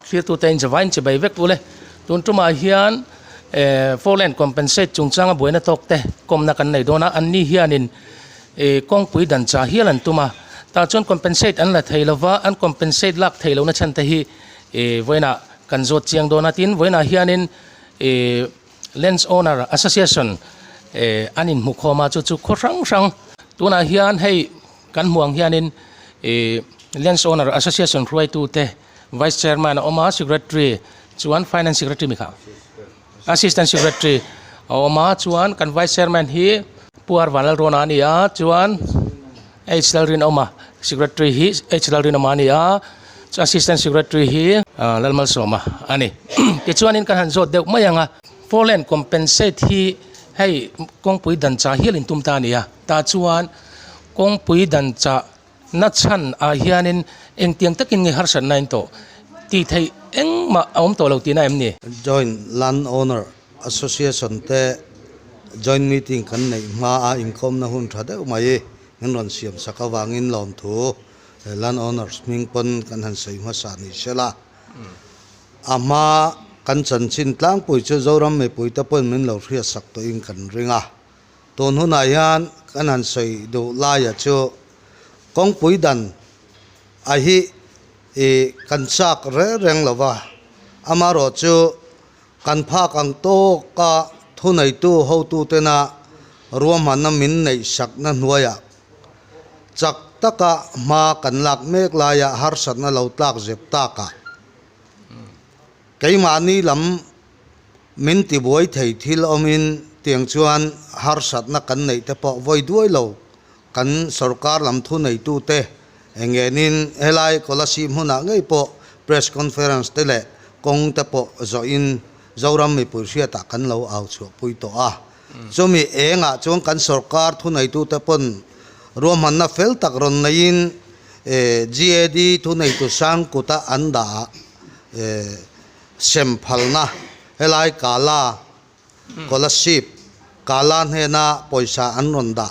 Thirtute in chavain chibai vek ule. Tun tumah hian Foreland Compensate chungchanga buaina tawk te kawmna kan nei dawn a, anni hianin kawngpui dan chah hial an tum a, tah chuan compensate an la thei lova, an compensate lak theih lohna chhan te hi vawiinah kan zawt chiang dawn a, tin vawiinah hianin Lands Owner Association an inhmukhawm a, chu chu khaw hrang hrang tunah hian hei kan hmuh ang hianin Lands Owner Association hruaitute Vice Chairman a awm a, Secretary chuan Finance Secretary mi kha Assistant Secretary a awm a, chuan kan Vice Chairman hi Pu Arvan Lalruana a ni a, chuan H Lalrinawma Secretary hi H Lalrinawma a ni a, chuan Assistant Secretary hi Lalmalsawma a ni. Tichuanin kan han zawt deuh mai ang a, Foreland Compensate hi hei kawngpui dan chah hial in tum ta a ni a, tah chuan kawngpui dan chah Na chhan ah hianin engtiang takin nge harsatna in tawh tih theih engmah a awm tawh lo tihna em ni? Joint Land Owner Association te joint meeting kan neih hma a inkhawmna hun tha deuh mai min rawn siam sak avangin lawmthu Land Owners hming pawn kan han sawi hmasa ni sela. A hma kan chanchin tlangpui chu Zoram mipui te pawn min lo hriatsak tawhin kan ring a. Tun hunah hian kan han sawi duh laia chu kawngpui dan a hi ih kan chak reng reng lo va, amaherawh chu kan phak ang tawka thuneitu hotutena ruahmanna min neih sakna hnuaiah chak taka hma kan lak mek laia harsatna lo tlak zep takah keimahni lam Min tibuai thei thil awmin tiang chuan harsatna kan neih te pawh vawi duai lo. Kan sorkar lam thuneitute engenin helai Kolasib hmunah ngei pawh press conference te leh kawng te pawh zawhin Zoram mipui hriatah kan lo au chhuahpui tawh a. Chumi engah chuan kan sorkar thuneitute pawn ruahmanna fel tak rawn neiin GAD thuneitu sang kuta an dah Sem phalna, Helai Kala Kolasib Kala hnena pawisa an rawn dah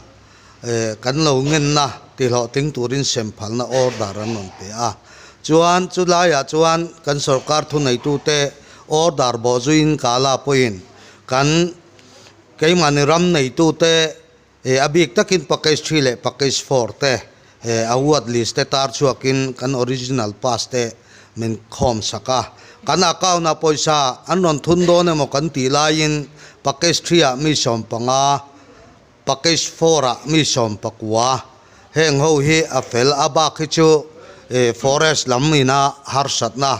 kan lo ngenna tihlawhtling turin sem phalna order an rawn pe a. Chuan chulaiah chuan kan sorkar thuneitute order bawhzuiin Kala pawhin kan keimahni ram neitute a bik takin package 3 leh package 4 te award list te tar chhuakin kan original pass te min khawm sak a. Kan account ah pawisa an rawn thun dawn emaw kan tih laiin package 3 ah mi 15, package 4 ah mi 19 heng ho hi a fel a bak hi chu forest lam ina harsatna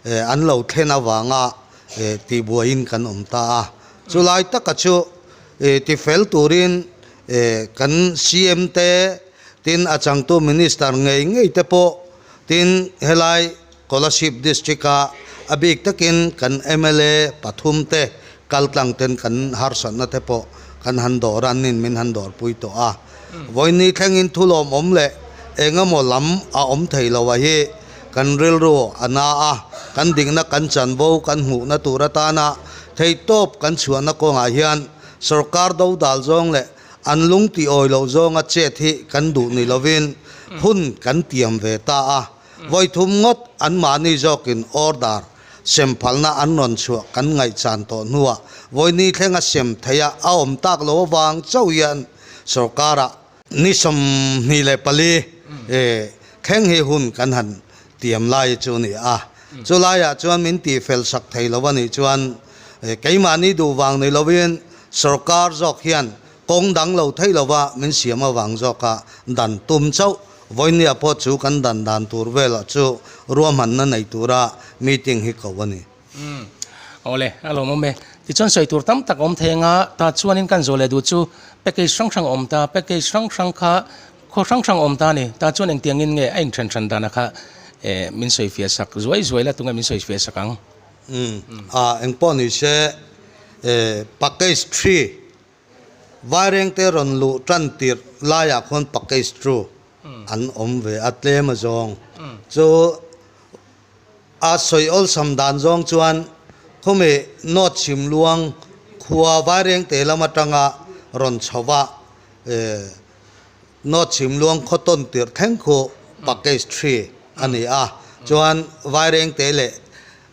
an lo thlen avanga tihbuaiin kan awm ta a. Chulai taka chu Tifel turin kan CM te, tin a changtu Minister ngei ngei te pawh, tin helai Kolasib District a a bik takin kan mla pathum te kaltlang ten kan harsatna te pawh kan han dawr a, nin min han dawrpui tawh a. Vawiin thlengin thulawm awm leh engemaw lam a awm thei lo a hi kan rilru a na a, kan dikna kan chanvo kan hmuhna tur atana theihtawp kan chhuahna kawngah hian sorkar dodal zawng leh an lung tih awi loh zawnga chet hi kan duh ni lovin hun kan tiam ve ta a, vawithum ngawt anmahni zawkin order sem phalna an rawn chhuah kan ngaihchan tawh hnuah vawini thlenga sem theia a awm tak lo avang chauh hian sorkarah Ni 24 thleng hi hun kan han tiam lai chu a ni a, chu laiah chuan min tihfel sak thei lo a nih chuan keimahni duh vang ni lovin sorkar zawk hian kawng dang lo thei lova min siam avang zawka dan tum chauh vawinia pawh chu kan dan dan tur velah chu ruahmanna nei tura meeting hi ko a ni. Umm. Awle, a lawmawm e. Tichuan sawi tur tam tak a awm thei anga, tah chuanin kan zawh leh duh chu package hrang hrang a awm ta, package hrang hrang kha khaw hrang hrang a awm ta a ni. Tah chuan engtiangin nge a inthen hran dana kha eh min sawi fiah sak zuai zuai la, tunge min sawi fiah sak ang? Umm. Ah, engpawh ni se eh package 3 Vairengte rawn luh tan tirh laiah khuan package 2 an awm ve a, tlem a zawng chu. A sawi awlsam dan zawng chuan khawmi North Chhimluang khua Vairengte lam atanga rawn chhova North Chhimluang khaw tawn tirh thleng khu package 3 a ni a, chuan Vairengte leh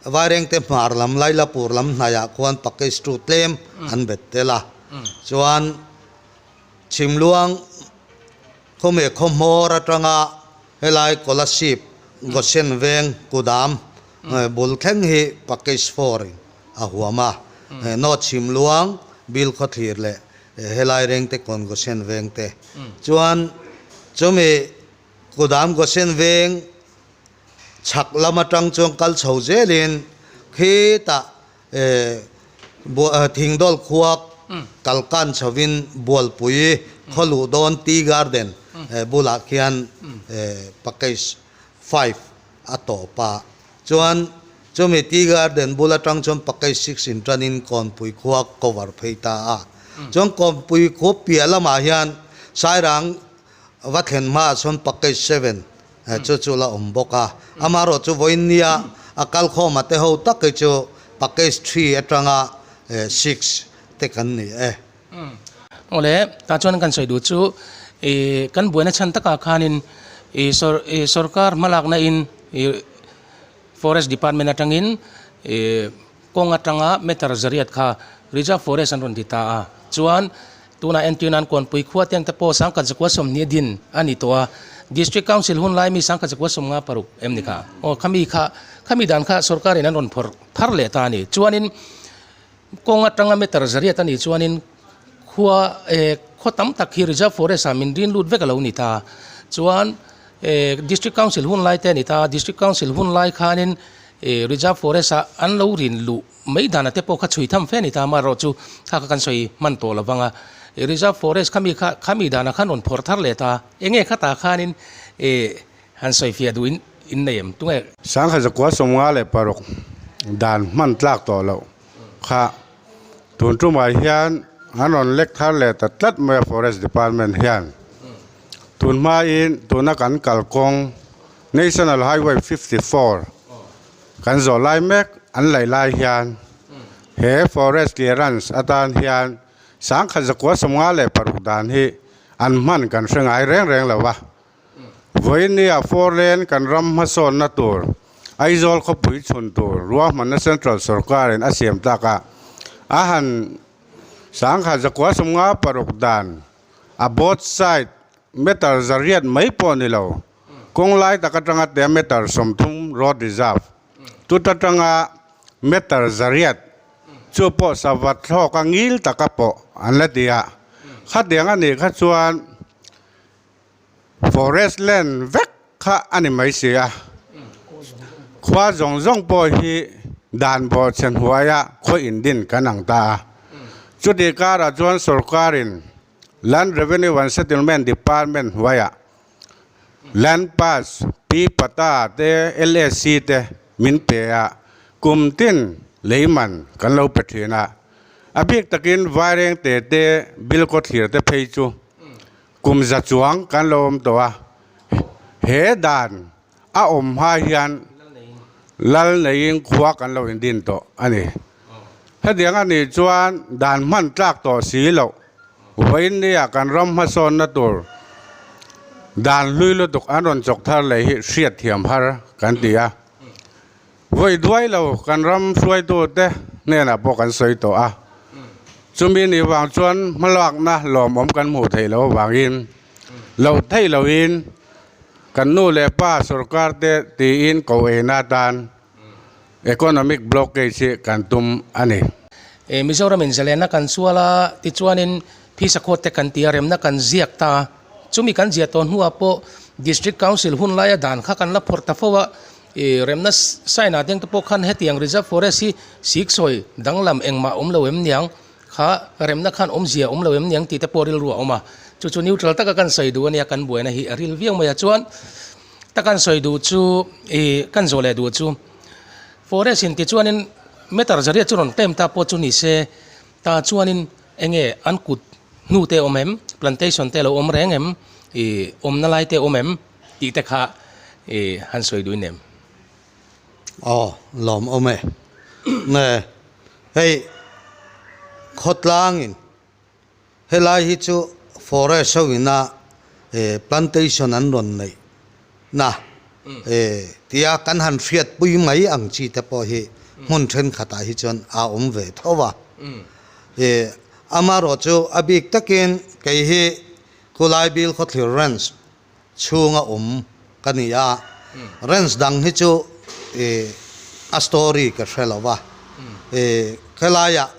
Vairengte hmar lam Lailapur lam hnaiah khuan package 2 tlem an bet tel a. Chuan Chhimluang khawme khaw hmawr atanga helai Kolasib Gosen veng Kudam bul thleng hi package 4 in a huam a. North Chhimluang Bilkhawthlir leh helai Rengte kawn Gosen veng te. Chuan chumi Kudam Gosen veng chhak lam atang chuan kal chho zelin khitah Thingdawl khua kalkan chhovin Bualpui khawluh dawn Tea Garden bulah khian package 5 a tawp a. Chuan chumi Tea Garden bul atang chuan package 6 in tanin Kawnpui khua cover phei ta a. Chuan Kawnpui khua piah lamah hian Sairang va thlen hmaah chuan package 7 Chu chu la awm bawk a. Amaherawh chu vawiin nia a kalkhawma te ho tak hi chu package 3 atanga 6 te kan ni e. Awle, tah chuan kan sawi duh chu ih kan buaina chhan takah khanin ih sawr ih sawrkar hmalakna in ih forest department atangin ih Kawng atanga meter zariat kha Reserve Forest an rawn ti ta a, chuan tunah entir nan Kawnpui khua teng te pawh sangkhat zakua 20 din a ni tawh a, District Council hun lai mi sangkhat zakua 56 em ni kha? Aw khami kha khami dan kha sorkarin an rawn phawrh thar leh ta a ni. Chuanin kawng atanga meter zariat a nih chuanin khua eh khaw tam tak hi Reserve Forest ah min rin lut vek a lo ni ta. Chuan eh District Council hun lai te a ni ta, District Council hun lai khanin Eh Reserve Forest ah an lo rin luh mai dan a te pawh kha chhui tham fe a ni ta, amaherawh chu kha kha kan sawi hman tawh lo vang a. Eh Reserve Forest khami kha khami dan ah khan rawn phawrh thar leh ta, enge khatah khanin eh han sawi fiah duh in in nei em tunge? 1956 dan hman tlak tawh loh kha tun tumah hian an rawn lek thar leh ta tlat mai a Forest Department hian. Tun hmain tuna kan kalkawng National Highway 54 kan zawh lai mek an laih lai hian he forest clearance atan hian 1956 dan hi an hman kan hre ngai reng reng lo a. Vawinia four lane kan ram hmasawnna tur Aizawl khawpui chhun tur ruahmanna Central sawrkarin a siam tlakah a han 1956 dan a both side meter zariat mai pawh ni lo. Kawng lai tak atanga tia meter 30 road reserve tut atanga meter 800 chu pawh sava thlawk a ngil taka pawh an la ti a. Khatiang a nih kha chuan forest land vek kha a ni mai si a. Khua zawng zawng pawh hi dan bawhchhe hnuaia khaw indin kan ang ta a. Chutih karah chuan sorkarin Land Revenue and Settlement Department hnuaiah Land Pass, Pi Pata te, LSC te min pe a, kum tin lei man kan lo pe thin a. A bik takin Vaireng te te Bilkhawthlir te phei chu kum za chuang kan lo awm tawh a. He dan a awm hma hian lal neiin khua kan lo indin tawh a ni. Hetiang a nih chuan dan hman tlak tawh si loh vawiin nia kan ram hmasawnna tur dan hlui lutuk an rawn chawk thar leh hi hriat thiam har kan ti a. Vawi duai lo kan ram hruaitute hnenah pawh kan sawi tawh a. Chumi nih vang chuan hmalakna lawmawm kan hmuh theih loh avangin loh theih lohin kan nu leh pa sorkar te tiin ko eina atan Economic blockage hi kan tum a ni. Mizoram in zalenna kan sual a, tichuanin phisa khawt te kan ti a, remna kan ziak ta a. Chumi kan ziah tawh hnuah pawh District Council hun laia dan kha kan la phawrh ta fo a, remna sign ah deng te pawh khan hetiang Reserve Forest hi siksawi danglam engmah awm lo em niang, kha remna khan awmzia awm lo em niang tih te pawh rilru a awm a. Chu chu neutral taka kan sawi duh a nia, kan buaina hi a ril viau mai a. Chuan takan sawi duh chu ih kan zawh leh duh chu forest in tichuanin meter 800 chu rawn claim ta pawh chu ni se tah chuanin enge an kut hnu te awm em plantation te lo awm reng em ih awmna lai te awm em tih te kha ih han sawi duh in em. Aw lawm awm e nge hei khawtlangin Helai hi chu forest ho ina plantation an rawn neih na. Tia kan han hriatpui mai ang chi te pawh hi hmun thenkhatah hi chuan a awm ve tho a. Amaherawh chu a bik takin kei hi khulai Bilkhawthlir Ranch chhunga awm ka ni a, ranch dang hi chu a story ka hre lo va. Helaiah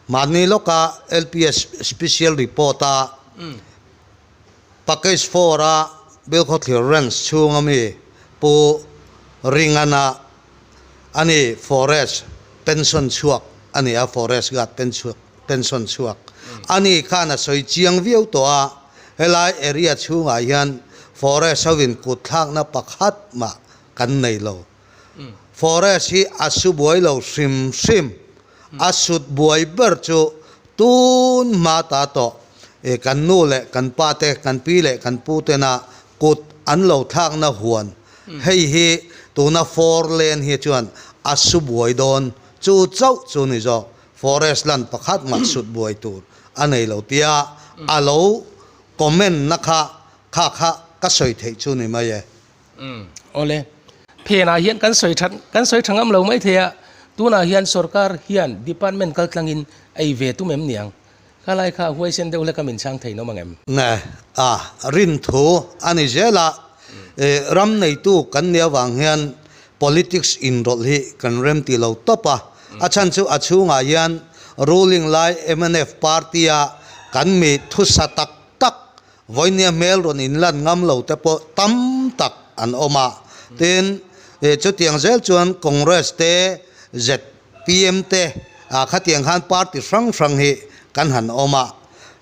mahni lawka LPS special report a Package four-a Bilkhawthlir Ranch chhunga mi Pu Ringana a ni, Forest pension chhuak a ni a, Forest Guard pension chhuak a ni khan a sawi chiang viau tawh a, helai area chhungah hian Forest hoin kut thlakna pakhat mah kan nei lo. Forest hi a su buai lo hrim hrim, a sut buai ber chu tun hma ta tawh e kan nu leh kan pa te, kan pi leh kan pu tena kut an lo thlakna huan hei hi tuna four lane hi chuan a su buai dawn chu chauh chu ni zawk, forest land pakhat mah sut buai tur a nei lo tia a lo comment na kha kha kha ka sawi theih chu ni mai e. Umm awle. Phenah hian kan sawi that kan sawi tha ngam lo mai thei a, tunah hian sorkar hian department kal tlangin ei ve tum em niang? Kha lai kha huaisen deuh hlek a min chhang thei nawm ang em? Nge a rin thu a ni zel a, ram neitu kan nih avang hian politics inrawlh hi kan rem ti lo tawp a, a chhan chu a chhungah hian ruling lai mnf party a kan mi thusa tak tak Vawinia hmel rawn inlan ngam lo te pawh tam tak an awm a. Tin, chutiang zel chuan Congress te, zpm te, khatiang khan party hrang hrang hi kan han awm a.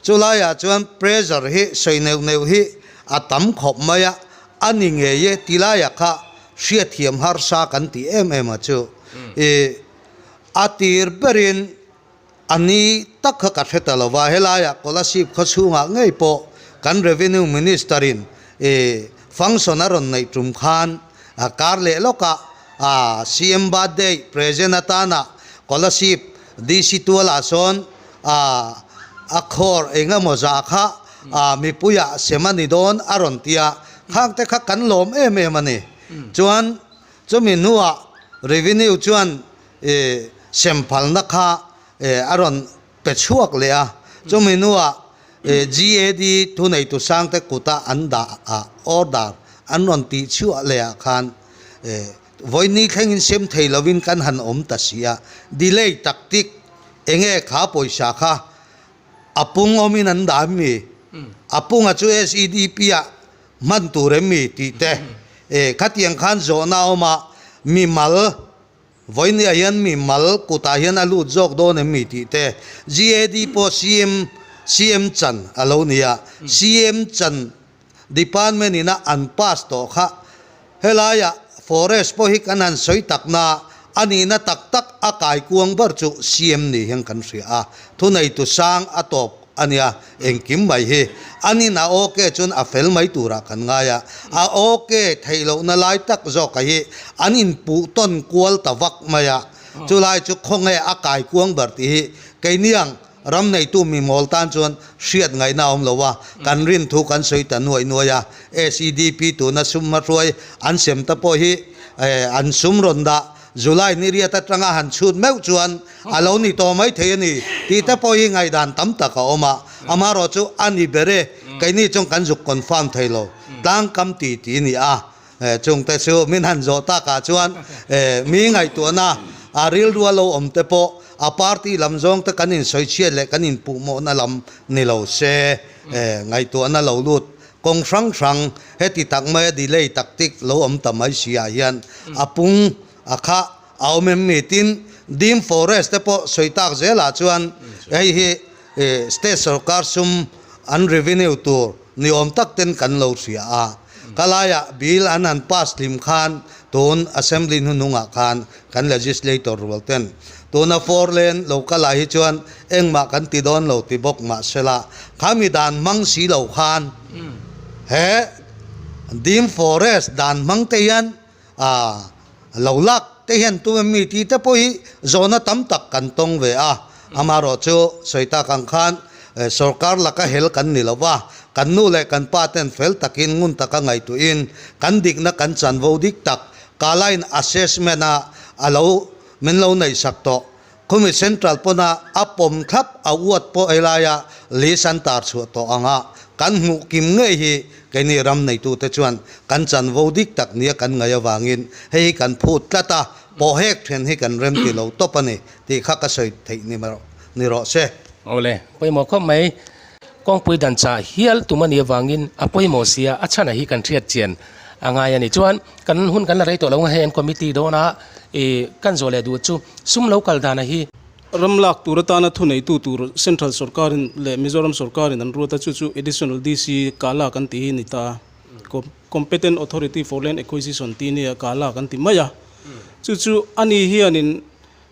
Chulaiah chuan pressure hi sawi neuh neuh hi a tam khawp mai a, a ni ngei e ti laiah kha hriatthiam harsa kan ti em em a chu. A tir berin A ni tak kha ka hre ta lo va, helaiah Kolasib khaw chhungah ngei pawh kan Revenue Minister in function a rawn neih tum khan kar leh lawkah CM birthday present atana Kolasib DC tualah sawn a khawr eng emaw zah kha mipuiah sem a ni dawn a rawn ti a, khang te kha kan lawm em em a ni. Chuan chumi hnuah Revenue chuan sem phalna kha a rawn pe chhuak leh a, chumi hnuah GAD thuneitu sangte kuta an dah a order an rawn tih chhuah leh ah khan vawiini thlengin sem thei lovin kan han awm ta si a, delay tactic enge kha pawisa kha a pung awmin an dah mi, a punga chu SEDP ah hman tur em mi tih te khatiang khan zawhna a awm a, mimal Vawinia hian mi mal kutah hian a lut zawk dawn em mi tih te GAD pawh CM CM chan a lo ni a, CM chan department ina an pass tawh kha helaiah forest pawh hi kan han sawi tak na a nihna tak tak a kaikuang ber chu CM ni hian kan hria a, thuneitu sang a tawp A nia, engkim mai hi a nin a ok chuan a fel mai turah kan ngai a, a ok theih lohna lai tak zawka hi an inpuh tawn kual ta vak mai a, chulai chu khawnge a kai kuang ber tih hi keiniang ram neitu mi mawl tan chuan hriat ngaihna a awm lo a, kan rin thu kan sawi ta nuai nuai a, SEDP tuna sum hmahruai an sem ta pawh hi an sum rawn dah July ni riat atanga han chhut meuh chuan a lo ni tawh mai thei a ni tih te pawh hi ngaihdan tam tak a awm a, amaherawh chu a ni ber e, keini chuan kan zuk confirm thei lo, tlangkam ti ti ni a, chung te chu min han zawh takah chuan mi ngaihtuahna a rilru a lo awm te pawh a party lam zawng te kan insawichhiat leh kan inpuhmawhna lam ni lo se ngaihtuahna lo lut Kawng hrang hrang heti tak maia delay tactic lo awm ta mai si ah hian a pung a kha a awm em mi? Tin, Dim Forest te pawh sawi tak zelah chuan hei hi state sorkar sum an revenue tur ni awm tak ten kan lo hria a. Ka laiah bill an han pass hlim khan tun assembly hnuhnungah khan kan legislator rual ten tuna four lane lo kal ah hi chuan engmah kan ti dawn lo ti bawk mahsela khami dan hmang si lo khan he dim forest dan hmang te hian ah lo lak te hian tum em mi tih te pawh hi zawhna tam tak kan tawng ve a, amaherawh chu sawi tak ang khan. Sorkar laka hel kan ni lo va, kan nu leh kan pa ten fel takin ngun taka ngaihtuahin kan dikna kan chanvo dik tak Kalain assessment a a lo min lo neihsak tawh. Khumi Central pawna a pawm thlap a uat pawh helaia list an tar chhuah tawh ang a, kan hmuh kim ngei hi keini ram neitute chuan kan chanvo dik tak nia kan ngaih avangin hei hi kan phut tlat a, pawhek then hi kan rem ti lo tawp a ni tih kha ka sawi theih ni rawh se. Awle, pawimawh khawp mai. Kawngpui dan chah hial tum a nih avangin a pawimawh sia a chhanah hi kan hriat chian a ngai a ni. Chuan kan hun kan la rei tawh lo ang hei an committee dawna ih kan zawh leh duh chu sum lo kal dana hi. Ram lak tur atana thuneitu tur Central sorkarin leh Mizoram sorkarin an ruat a, chu chu Additional DC Kala kan tih hi a ni ta. Competent Authority for Land Acquisition tih nia Kala kan ti mai a. Chu chu ani hianin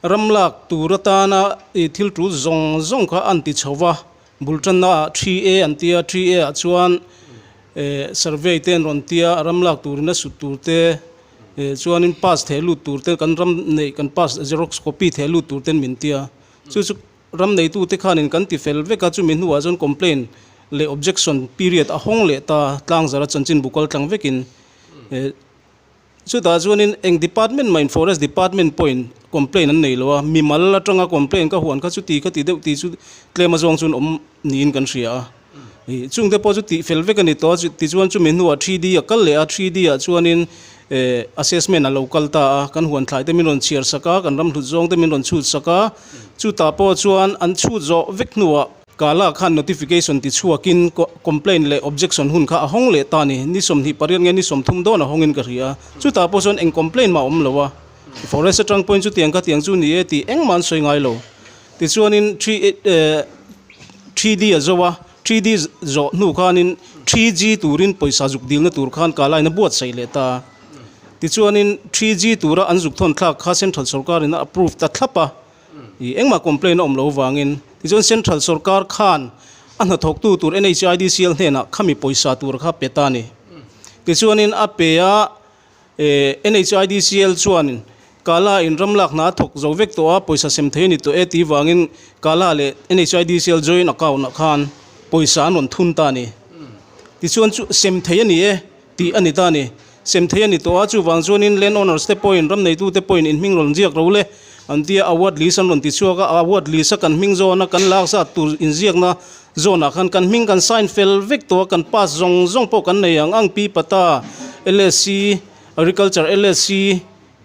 ram lak tur atana ih thil tul zawng zawng kha an ti chho va. Bul tanna ah 3A an tia, 3A ah chuan survey te an rawn tia, a ram lak turin a sut tur te, chuanin pass theh lut tur te, kan ram neih kan pass xerox copy theh lut tur ten min tia. Chu chu ram neitu te khanin kan ti fel vek a, chumi hnuah chuan complaint leh objection period a hawng leh ta, tlangzara chanchin bu kal tlang vekin. Chutah chuanin eng department mahin forest department pawhin complaint an nei lo a, mimal atanga complaint ka huan kha chuti kha ti deuh tih chu tlem azawng chuan awm niin kan hria a. Ih chungte pawh chu tih fel vek a ni tawh a, tichuan chumi hnuah 3D a kal leh a, 3D ah chuanin eh assessment a lo kal ta a, kan huan thlai te min rawn chhiar sak a, kan ram hlut zawng te min rawn chhut sak a, chutah pawh chuan an chhut zawh vek hnuah, Kala khan notification ti chhuakin complaint leh objection hun kha a hawng leh ta a ni. Ni 28 nge ni 30 dawn a hawngin ka hria. Chutah pawh chuan eng complaint mah a awm lo a. Forest atang pawhin chutiang kha tiang chu ni e tih engmah an sawi ngai lo. Tichuanin 3D a zo a, 3D zawh hnu khanin 3G turin pawisa zuk dilna tur khan Kala in a buatsaih leh ta a. Tichuanin 3G tura an zuk thawn thlak kha Central sorkarin a approve ta thlap a. Ih engmah complaint a awm lo vangin tichuan Central sorkar khan a hnathawktu tur NHIDCL hnenah khami pawisa tur kha pe ta a ni. Tichuanin a pe a, eh NHIDCL chuan Kala in ram lak hna a thawk zo vek tawh a, pawisa sem thei a ni tawh e tih vangin Kala leh NHIDCL joint account ah khan pawisa an rawn thun ta a ni. Tichuan chu sem thei a ni e. Tih a ni ta a ni. Sem thei a ni tawh a, chuvang chuanin land owners te pawhin, ram neitute pawhin in hming rawn ziak ro le an ti a, award list an rawn ti chhuak a, award list a kan hming zawn a, kan lak zat tur inziakna zawnah khan kan hming kan sign fel vek tawh a, kan pass zawng zawng pawh kan nei ang ang, Pi Pata, LSC, Agriculture LSC,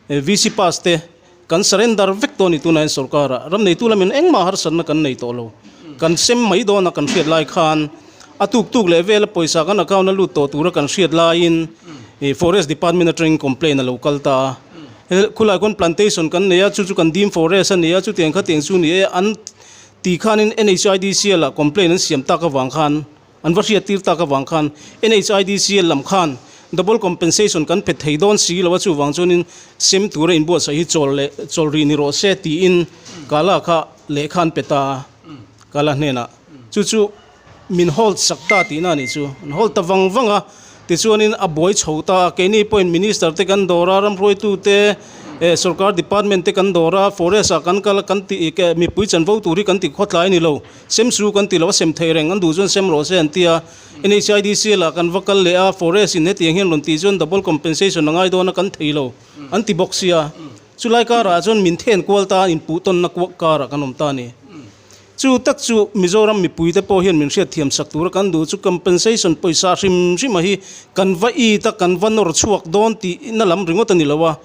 VC pass te kan surrender vek tawh a ni tunah hian sorkar-ah. Ram neitu lamin engmah harsatna kan nei tawh lo. Kan sem mai dawn a kan hriat lai khan a tuk tuk leh vela pawisa kan account a lut tawh tura kan hriat laiin Forest Department atangin complaint a lo kal ta a. Khulai khawn plantation kan nei a, chu chu kan dim forest a ni a, chutiang khatiang chu ni e an ti khanin NHIDCL ah complaint an siam tak avang khan An va hriat tir tak avang khan NHIDCL lam khan double compensation kan phet thei dawn si lo a, chuvang chuanin sem tura inbuatsaih hi chawl leh chawl rih ni rawh se tiin Kala kha lehkha an pe ta a, Kala hnenah. Chu chu min hold sak ta tihna a nih chu. An hold ta vang vang a, tichuanin a buai chho ta a, keini pawhin minister te kan dawr a, ramhruaitu te, Eh sorkar department te kan dawr a, forest ah kan kal a kan tih ke mipui chanvo tur hi kan ti khawtlai a ni lo, sem su kan ti lo a sem thei reng an duh chuan sem rawh se an ti a, NHIDCL ah kan va kal leh a, forest in hetiang hian rawn tih chuan double compensation a ngai dawn a kan thei lo an ti bawk sia, chulai karah chuan min then kual ta inpuh tawnna karah kan awm ta a ni. Chu tak chu Mizoram mipuite pawh hian min hriatthiam sak tura kan duh chu compensation pawisa hrim hrima hi kan va it a, kan va nawr chhuak dawn tih na lam ringawt a ni lo a.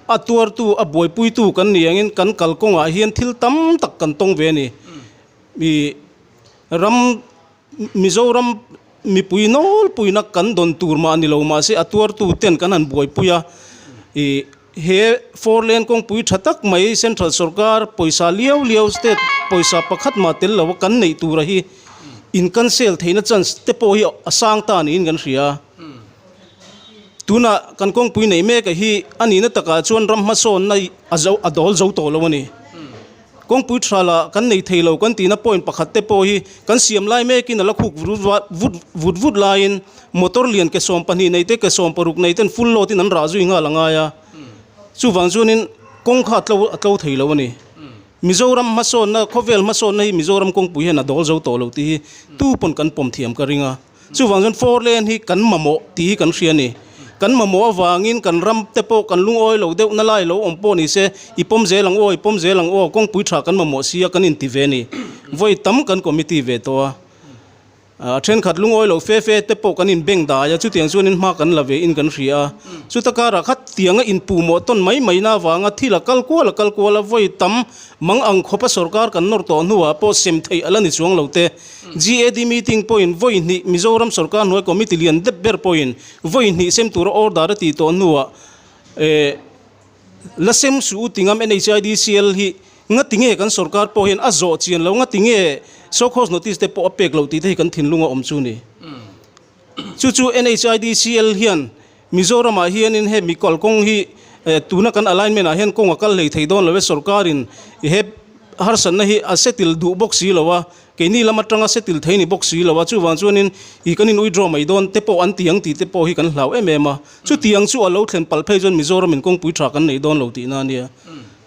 A tuartu, a buaipuitu kan ni angin kan kalkawngah hian thil tam tak kan tawng ve a ni. Ih ram Mizoram mipui nawlpuina kan dawn tur mah a ni lo mahse a tuartu ten kan han buaipui a. Ih he four lane kawngpui tha tak mai central sorkar pawisa liau liau state pawisa pakhat mah tel lo a kan neih tura hi in cancel theihna chance te pawh hi a sang ta niin kan hria a. Tuna kan kawngpui neih mek a hi a nihna takah chuan ram hmasawnna a zo a dawl zo tawh lo a ni. Kawngpui tha lah kan nei thei lo kan tihna point pakhat te pawh hi kan siam lai mekin a la khuk vut vut vut laiin motor lian ke 12 nei te ke 16 nei ten full load in an rah zui nghal a ngai a. Chuvang chuanin kawng kha a tlo a tlo thei lo a ni. Mizoram hmasawnna, khawvel hmasawnna hi Mizoram kawngpui hian a dawl zo tawh lo tih hi tu pawn kan pawm thiam ka ring a. Chuvang chuan four lane hi kan mamawh tih hi kan hria a ni. Kan mamawh avangin kan ram te pawh kan lungawi lo deuh na lai lo awm pawh ni se, i pawm zel ang aw, i pawm zel ang aw, kawngpui tha kan mamawh si a kan inti ve a ni. Vawi tam kan committee ve tawh a. A thenkhat lungawi lo fe fe te pawh kan inbeng dai a, chutiang chuanin hma kan la ve in kan hria a. Chuta karah khat tianga inpuhmawh tawn mai mai na avanga thil a kal kual a kal kual a, vawi tam mang ang khawpa sorkar kan nawr tawh hnuah pawh sem theih a la ni chuang lo te. GAD meeting pawhin vawi hnih Mizoram sorkar hnuai committee lian dep ber pawhin vawi hnih sem tura order a tih tawh hnuah eh La sem suh u tingam NHIDCL hi ngati nge kan sorkar pawh hian a zawh chian lo, ngati nge show cause notice te pawh a pek loh tih te hi kan thinlung a awm chu ni. Chu chu NHIDCL hian Mizoramah hianin he mi kalkawng hi tuna kan alignment ah hian kawng a kal hlei thei dawn lo e, sorkarin he harsatna hi a settle duh bawk si lo a, Keini lam atanga settle thei ni bawk si lo a, chuvang chuanin i kan in withdraw mai dawn te pawh an ti ang tih te pawh hi kan hlau em em a. Chutiang chu a lo thlen palh phei chuan Mizoram in kawngpui tha kan nei dawn lo tihna a nia.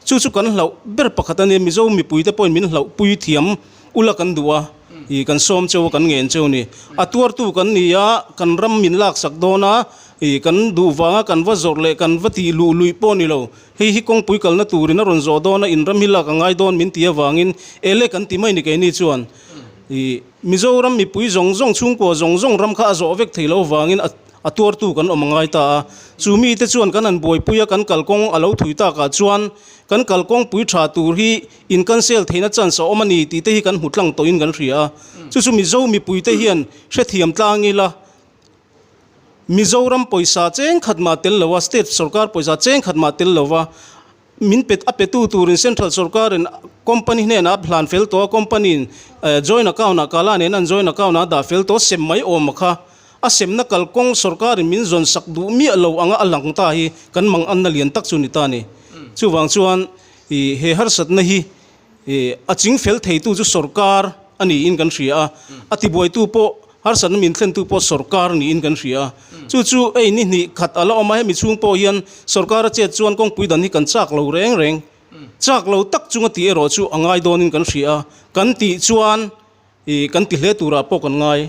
Chu chu kan hlauh ber pakhat a nia, Mizo mipui te pawhin min hlauh pui thiam ula kan duh a, i kan sawm cheu a kan ngen cheu a ni. A tuartu kan ni a, kan ram min laksak dawn a, i kan duh vanga kan va zawrh leh kan va tih luh luih pawh a ni lo. Hei hi kawngpui kalna turin a rawn zawh dawn a, inram hi lak a ngai dawn min ti avangin ele kan ti mai ni keini chuan i Mizoram mipui zawng zawng chhungkua zawng zawng ram kha a zawh vek thei lo avangin a a tuartu kan awm a ngai ta a. Chu mite chuan kan han buaipui a, kan kalkawng a lo thui takah chuan kan kalkawngpui tha tur hi in cancel theihna chance a awm a ni tih te hi kan hmu tlang tawhin kan hria a. Chu chu Mizo mipuite hian hrethiam tlang ila. Mizoram pawisa cheng khat mah tel lo a, state sorkar pawisa cheng khat mah tel lo va, min pe a petu turin central sorkarin company hnenah a hlan fel tawh a, company in joint account ah kala nen an joint account ah a dah fel tawh, sem mai awm a kha. A semna kalkawng sorkarin min zawn sak duh miah lo anga a lang ta hi kan mang anna lian tak chu ni ta a ni. Chuvang chuan ih he harsatna hi Ih, a ching fel theitu chu sorkar a niin kan hria a, a tibuaitu pawh harsatna min thlentu pawh sorkar niin kan hria a. Chu chu ei ni hnih khat a la awm a, hemi chhung pawh hian sorkar a chet chuan kawngpui dan hi kan chak lo reng reng. Chak lo tak chunga tih erawh chu a ngai dawnin kan hria a, kan tih chuan Ih, kan ti hle turah pawh kan ngai.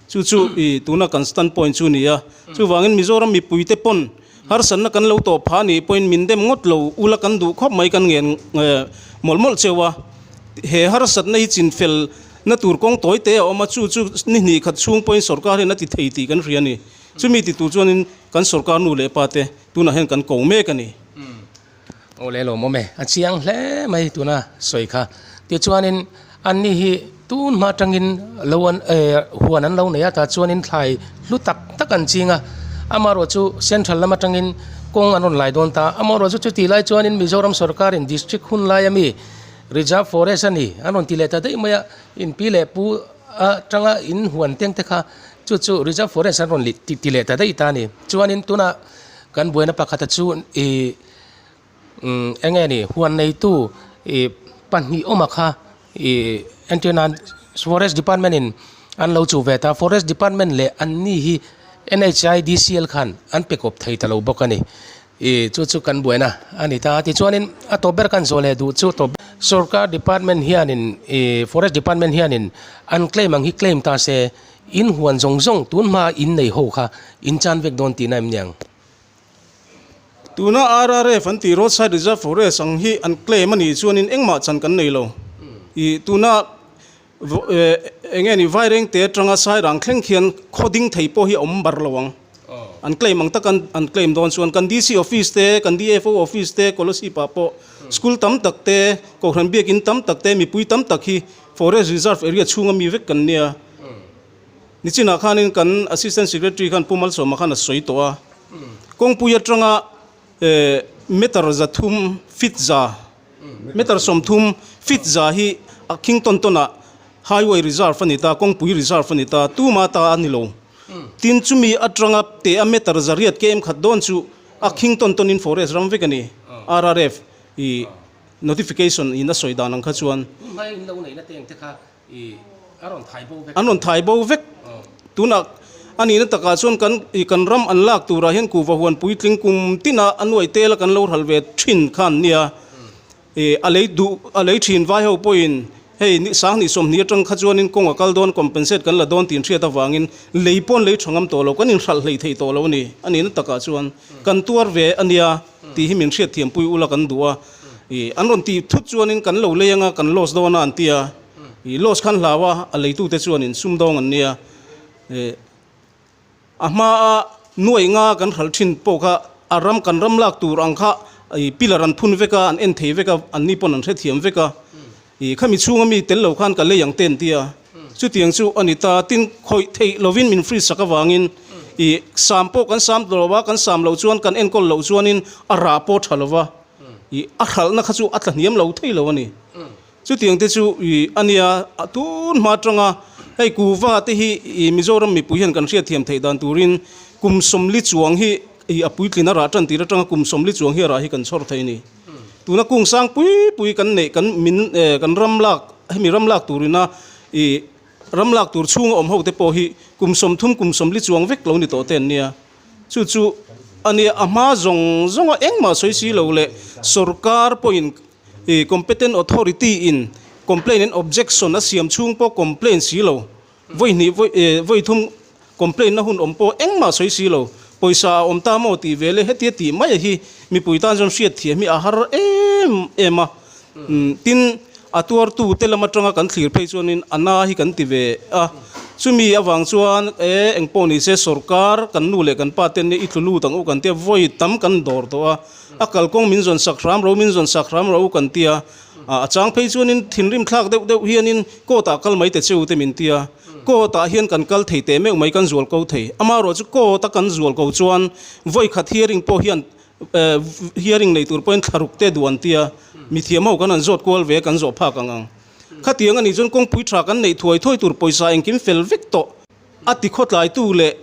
Chu chu ih tuna kan stand point chu ni a. Chuvangin Mizoram mipuite pawn harsatna kan lo tawh phah nih pawhin min dem ngawt lo ula kan duh khawp mai kan ngen mawlh mawlh cheu a. He harsatna hi chinfel na tur kawng tawi te a awm a, chu chu ni hnih khat chhung pawhin sorkar hian a ti thei tih kan hria a ni. Chumi ti tur chuanin kan sorkar nu leh pa te tunah hian kan ko mek a ni. Aw le lawm awm e, a chiang hle mai tuna sawi kha. Tichuanin anni hi tun hma atangin lo an eh huan an lo nei a, tah chuanin thlai hlu tak tak an ching a. Amaherawh chu central lam atangin kawng an rawn lai dawn ta. Amaherawh chu chutih lai chuanin Mizoram sorkarin district hun laia mi reserve forest a ni an rawn ti leh ta daih mai a, in pi leh pu atanga in huan teng te kha chu chu reserve forest an rawn ti leh ta daih ta a ni. Chuanin tunah Kan buaina pakhata chu ih umm eng nge ni huan neitu ih pahnih awma kha ih entir nan forest department in an lo chuh ve ta forest department leh an ni hi N_H_I_D_C_L khan an pe kawp thei ta lo bawk a ni ih chu chu kan buaina a ni ta tichuanin a tawp ber kan zawh leh duh chu tawp sorkar department hianin ih forest department hianin an claim ang hi claim ta se. In huan zawng zawng tun hma in nei ho kha in chan vek dawn tihna em niang? Tuna RRF an tih Roadside Reserve Forest ang hi an claim a nih chuanin engmah chan kan nei lo. Ih tuna eng nge ni Vairengte atanga Sairang thleng khian khaw ding thei pawh hi a awm bar lo ang. An claim ang tak an claim dawn chuan kan DC office te, kan DFO office te, Kolasib ah pawh school tam tak te, Kohhran biakin tam tak te, mipui tam tak hi Forest Reserve area chhunga mi vek kan nia. Nichinah khanin kan Assistant Secretary khan Pu Malsawma khan a sawi tawh a, kawngpui atanga meter zathum feet za, meter 30 feet za hi a khing tawn tawnah Highway Reserve a ni ta, kawngpui reserve a ni ta, tuma ta a ni lo. Tin, chumi atanga teh a meter zariat km khat dawn chu a khing tawn tawnin forest ram vek a ni, RRF i notification in a sawi dan ang kha chuan. Tunhmai in lo neihna te ang te kha i a rawn thai bo vek. An rawn thai bo vek. Tunah a nihna takah chuan kan i kan ram an lak turah hian kuhva huan puitling kum tina a nuai tela kan lo hral ve thin khan nia. Ih a lei duh a lei thin vai ho pawhin hei ni sanghnih sawmhnih atang kha chuanin kawng a kal dawn compensate kan la dawn tih hriat avangin lei pawn lei tha ngam tawh lo kan inhralh hlei thei tawh lo a ni. A nihna takah chuan kan tuar ve a nia tih hi min hriatthiam pui ula kan duh a. Ih an rawn tih thut chuanin kan lo lei anga kan loss dawn a an ti a. Ih loss khan hlau a a leitute chuanin sumdawng an nia. Ih. A hmaa nuaih nga kan hralh thin pawh kha a ram kan ram lak tur ang kha ih pillar an phun vek a, an en thei vek a, anni pawn an hrethiam vek a. Ih khami chhunga mi tel lo khan ka lei ang te an ti a. Chutiang chu a ni ta. Tin, khawih theih lovin min free sak avangin ih sam pawh kan sam lo va, kan sam loh chuan kan enkawl loh chuanin a rah pawh tha lo va, ih a hralhna kha chu a tla hniam lo thei lo a ni. Chutiang te chu ih a nia, a tun hma atanga hei kuva te hi ih Mizoram mipui hian kan hriatthiam theih dan turin kum sawmli chuang hi ih a puitlin a rah tan tir atanga kum sawmli chuang hi a rah hi kan chhawr thei a ni. Tuna kung sang pui pui kan neih kan min eh kan ram lak hemi ram lak turina ih ram lak tur chhunga awm ho te pawh hi kum sawmthum kum sawmli chuang vek lo ni tawh te an nia. Chu chu a nia a hma zawng zawnga engmah sawi si lo leh sorkar pawhin I competent authority in complaint and objection a siam chhung pawh complaint si lo, vawi hnih vawi eh vawi thum complaint na hun awm pawh engmah sawi si lo, pawisa a awm ta maw tih ve le hetia tih mai a hi mipui tan chuan hriat thiam hi a har em em a. Tin, a tuartu te lam atanga kan thlir phei chuanin a na hi kan ti ve a, chumi avang chuan e engpawh ni se sorkar kan nu leh kan pa ten i tlu lut ang u kan tia vawi tam kan dawr tawh a. A kalkawng min zawn sak hram ro, min zawn sak hram ro kan ti a. A chang phei chuanin thinrim thlak deuh deuh hianin court ah kal mai ta cheu te min ti a. Court ah hian kan kal thei teh meuh mai kan zual ko thei. Amaherawh chu court a kan zual ko chuan vawi khat hearing pawh hian hearing nei tur pawhin thlaruk te duh an ti a. Mithiam ho kan han zawt kual ve a kan zawh phak ang ang. Khatiang a nih chuan kawngpui tha kan neih thuai thuai tur pawisa engkim fel vek tawh. A ti khawtlaitu leh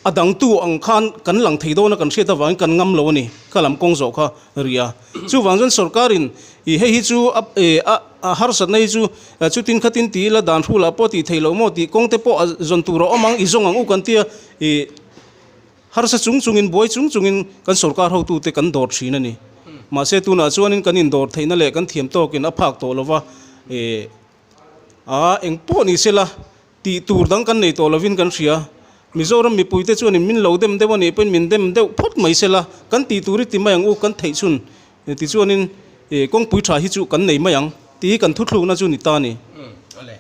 a dangtu ang khan kan lang thei dawn a kan hriat avangin kan ngam lo a ni, kha lam kawng zawh kha ri a. Chuvang chuan sorkarin ih hei hi chu a eh a a harsatna hi chu chutin khatin ti ila dan hrulah pawh tih theih loh maw tih kawng te pawh a zawn tur a awm ang i zawng ang u kan tia ih harsa chung chungin buai chung chungin kan sorkar hotute kan dawr thin a ni. Mahse tunah chuanin kan indawr theihna leh kan thiam tawkin a phak tawh lova ih a eng pawh ni sela Tih tur dang kan nei tawh lovin kan hria. Mizoram mipuite chuanin min lo dem deuh a nih pawhin min dem deuh phawt mai sela, kan tih tur hi ti mai ang u, kan theih chhun tichuanin kawngpui tha hi chu kan nei mai ang tih hi kan thuthlukna chu ni ta a ni. Awle,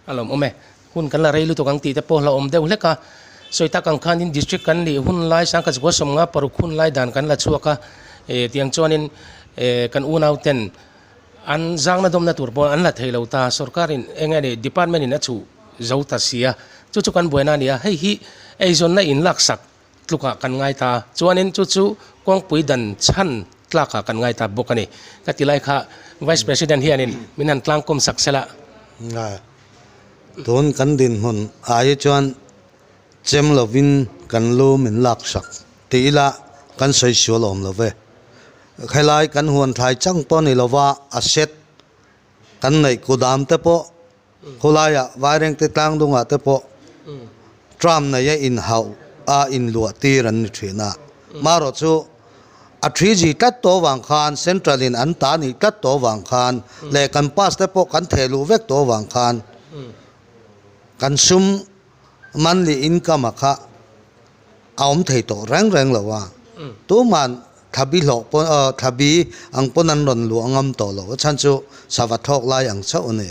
a lawm awm e. Hun kan la rei lutuk ang tih te pawh hlauhawm deuh hlek a. Sawi tak ang khanin district kan nih hun lai sangkhat zakua sawmnga paruk hun lai dan kan la chhuak a, tiang chuanin kan unauten An zangna dawmna tur pawh an la thei lo ta, sorkarin eng nge ni department in a chhuh zo ta si a, chu chu kan buaina a ni a, hei hi eizawnna in laksak tlukah kan ngai ta, chuanin chu chu kawngpui dan chhan tlakah kan ngai ta bawk a ni. Ka ti lai kha Vice President hianin min han tlangkawm sak sela. Tun kan dinhmun ah hi chuan chem lovin kan lu min laksak ti ila kan sawi sual awm lo ve. Helai kan huan thlai chang pawh ni lova a set kan neih kudam te pawh khulaiah Vairengte tlangdungah te pawh tram neia inhauh a inluah tir an ni thin a. Marawh chu a thi zi tlat tawh vang khan central in an ta nih tlat tawh vang khan leh kan pass te pawh kan theh luh vek tawh vang khan kan sum monthly income a kha a awm thei tawh reng reng lo a, tuman thlabi hlawh pawn aw thlabi ang pawn an rawn luah ngam tawh lo a chhan chu sava thlawk lai ang chauh a ni.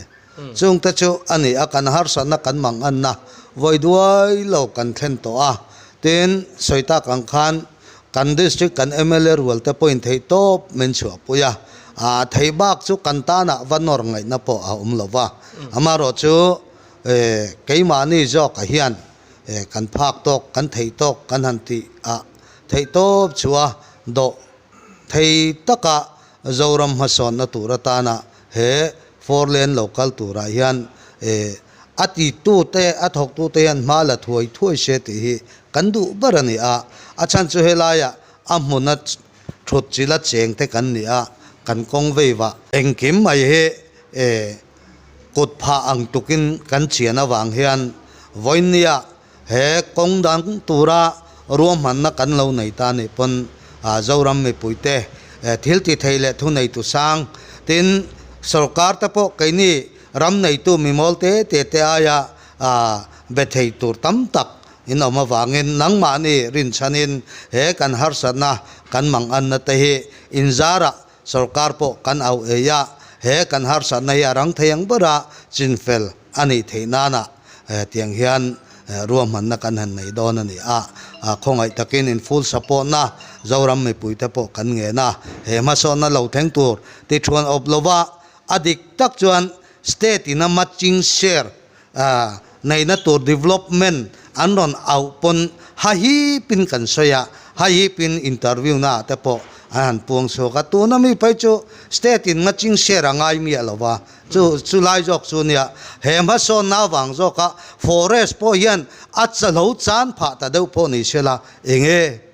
Chung te chu a ni a kan harsatna kan mang anna vawi duai lo kan thlen tawh a, tin sawi tak ang khan kan district kan mla rual te pawhin theih tawp min chhuahpui a, ah thei bak chu kan tanah va nawr ngaihna pawh a awm lo va, amaherawh chu keimahni zawkah hian Kan phak tawk, kan theih tawk kan han tih ah theih tawp chu a dawh thei taka Zoram hmasawnna tur atana he four lane lo kal turah hian a titute, a thawktute hian hma la thuai thuai se tih hi kan duh ber a ni a. A chhan chu helaiah a hmuna thut chila cheng te kan ni a, kan kawng vei vah. Engkim mai hi Kut phah ang tukin kan chian avang hian vawinia he kawng dang tura ruahmanna kan lo nei ta nih pawn Zoram mipuite Thil ti thei leh thu neitu sang. Tin, sorkar te pawh keini ram neitu mimawl te te te aia be thei tur tam tak in awm avangin nangmahni rinchhanin he kan harsatna kan manganna te hi inzarah sorkar pawh kan au ei a, he kan harsatna hi a rang thei ang bera chinfel a nih theih nana tiang hian ruahmanna kan han nei dawn a ni a, khawngaih takin in full support na Zoram mipuite pawh kan ngen a, he hmasawnna lo thleng tur ti thuan awp lova a dik tak chuan state in a matching share neihna tur development an rawn auh pawn hahipin kan sawi a, hahipin interview na ah te pawh an han puang chhuak a, tuna mi phei chu state in matching share a ngai miah lo va, chu chu lai zawk chu nia he hmasawnna avang zawka forest pawh hian a chalo chan phah ta deuh pawh ni sela enge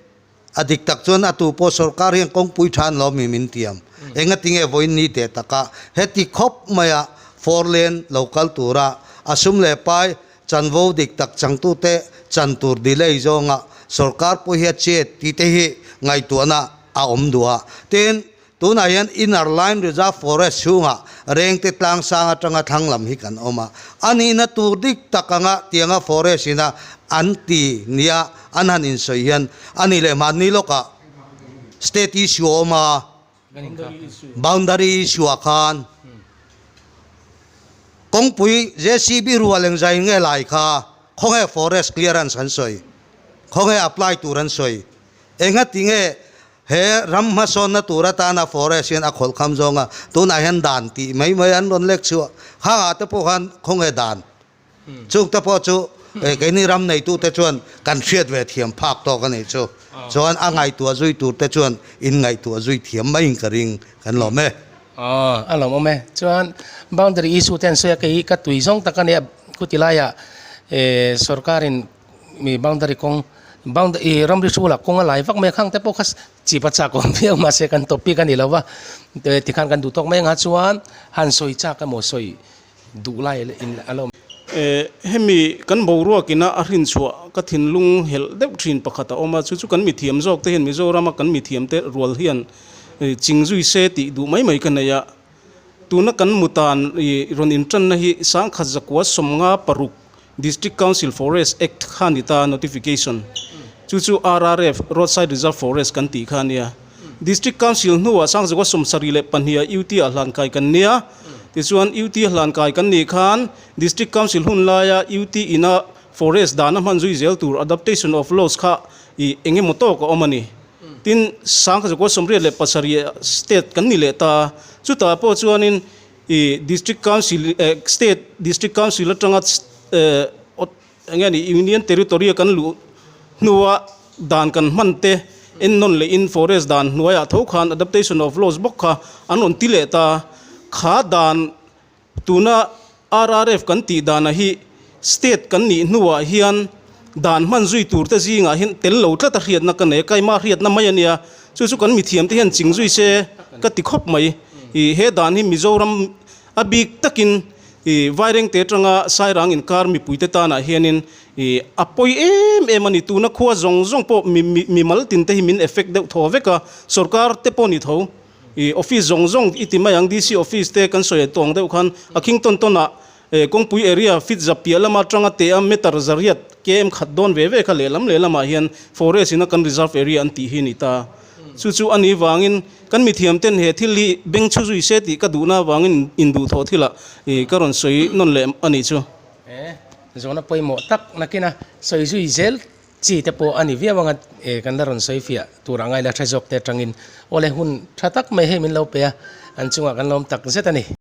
A dik tak chuan a tu pawh sorkar hian kawngpui tha an lo mi min tiam. Engatinge vawiin ni teh taka heti khawp maia four lane lo kal tura a sum leh pai chanvo dik tak changtute chan tur delay zawnga sorkar pawh hi a chet tih te hi ngaihtuahna a awm duh a. Tin, Tunah hian Inner Line Reserve Forest chhungah Rengte tlang sang atanga thlang lam hi kan awm a, a nihna tur dik tak anga tianga forest ina an ti nia an han insawi hian a nih leh mahni lawkah state issue a awm a, boundary issue ah khan kawngpui JCB rual engzai nge lai kha khawnge forest clearance an sawi, khawnge apply tur an sawi, engati nge He ram hmasawnna tur atana forest hian a khawlhkham zawng a, tunah hian dan tih mai mai an rawn lek chhuah. Khangah te pawh khan khawnge dan? Chung te pawh chu keini ram neitute chuan kan hriat ve thiam phak tawk a nih chu. Chuan a ngaihtuah zui tur te chuan in ngaihtuah zui thiam maiin ka ring kan lawm e. Aw, a lawmawm e. Chuan boundary issue te an sawi a, kei ka tui zawng tak a nia, khutilaia sorkarin Mi boundary kawng bound ih ramri hrulah kawng a lai vak mai a khang te pawh kha chip a chak awm viau mahse kan topic a ni lo va tikhan kan duh tawk mai anga chuan han sawi chak emaw sawi duh lai in a la awm. Eh hemi kan boruak ina a hrin chhuah ka thinlung helh deuh thin pakhat a awm a chu chu kan mithiam zawk te hian Mizoram a kan mithiam te rual hian ching zui se tih duh mai mai ka nei a tuna kan mutan ih rawn intanna hi sangkhat zakua 56 District Council Forest Act kha ni ta notification chu chu RRF, Roadside Reserve Forest kan tih kha a nia. District Council hnuah Sangzawa 72 ah UT ah hlankai kan nia. Tichuan UT hlankai kan nih khan District Council hun laia UT ina forest dana hman zui zel tur adaptation of laws kha ih eng emaw tawk a awm a ni. Tin, Sangzawa 87 state kan ni leh ta. Chutah pawh chuanin I District Council eh State District Council atanga eh eng nge ni Union Territory a kan luh hnua dan kan hman te ennawn leh in Forest dan hnuaiah tho khan Adaptation of Laws bawk kha an rawn ti leh ta. Kha dan tuna RRF kan tih danah hi State kan nih hnuah hian dan hman zui tur te zingah hian tel lo tlat a hriatna ka nei a, kaima hriatna mai a nia. Chu chu kan mithiam te hian ching zui se ka ti khawp mai. Ih he dan hi Mizoram a bik takin ih Vairengte atanga Sairang inkar mipuite tanah hianin ih a pawi em em a ni. Tuna khua zawng zawng pawh mi mi mimal tin te hi min effect deuh thaw vek a, sorkar te pawh ni tho. Ih office zawng zawng i ti mai ang, DC office te kan sawi tawng deuh khan a khing tawn tawnah He kawngpui area fit zap piah lama atanga teh a meter zariat km khat dawn ve ve kha lehlam lehlamah hian forest ina kan reserve area an tih hi a ni ta. Chu chu a nih vangin kan mithiam ten he thil hi beng chhu zui se tih ka duhna avangin induhthawh thilah ka rawn sawi nawn leh a nih chu. He zawhna pawimawh tak nakina sawi zui zel chi te pawh a ni viau anga kan la rawn sawi fiah tur a ngaila hre zawk te atangin awle hun tha tak mai hei min lo pe a, an chungah kan lawm tak zet a ni.